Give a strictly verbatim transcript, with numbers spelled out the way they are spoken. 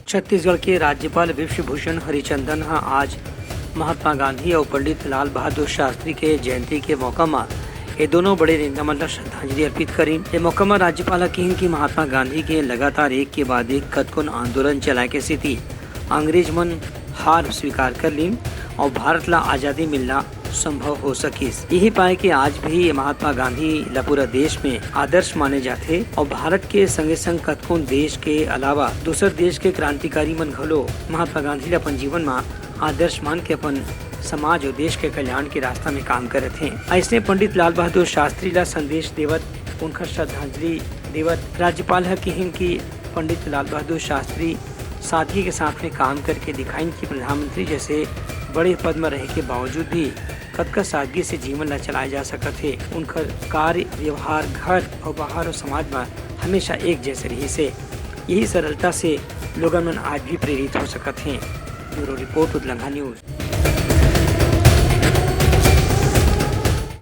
छत्तीसगढ़ के राज्यपाल विश्वभूषण हरिचंदन ह आज महात्मा गांधी अउ पंडित लाल बहादुर शास्त्री के जयंती के मौका म ए दोनों बड़े नेता मन ल श्रद्धांजलि अर्पित करिन। ए मौका म राज्यपाल ह किहिन कि महात्मा गांधी के लगातार एक के बाद एक कतकोन आंदोलन चलाए के सेती अंग्रेज मन हार स्वीकार कर लीन अउ भारत ला आजादी मिलना संभव हो सकिस। यही पाए के आज भी महात्मा गांधी ला पूरा देश में आदर्श माने जाथे अउ भारत के संगे संग कतकोन देश के अलावा दूसर देश के क्रांतिकारी मन घलो महात्मा गांधी ला अपन जीवन म आदर्श मान के अपन समाज अउ देश के कल्याण के रास्ता में काम करत हें। अइसने पंडित लाल बहादुर शास्त्री ला संदेश देवत उनकर श्रद्धांजलि देवत राज्यपाल ह किहिन कि पंडित लाल बहादुर शास्त्री सादगी के साथ में काम करके दिखाइन कि प्रधानमंत्री जैसे बड़े पद म रहे के बावजूद भी कतका सादगी से जीवन ला चलाए जा सकत हे। उनकर कार्य, व्यवहार, घर अउ बाहर अउ समाज म हमेशा एक जैसे रहिस हे। यही सरलता से लोगन मन आज भी प्रेरित हो सकत हें। ब्यूरो रिपोर्ट, उदलंघा न्यूज।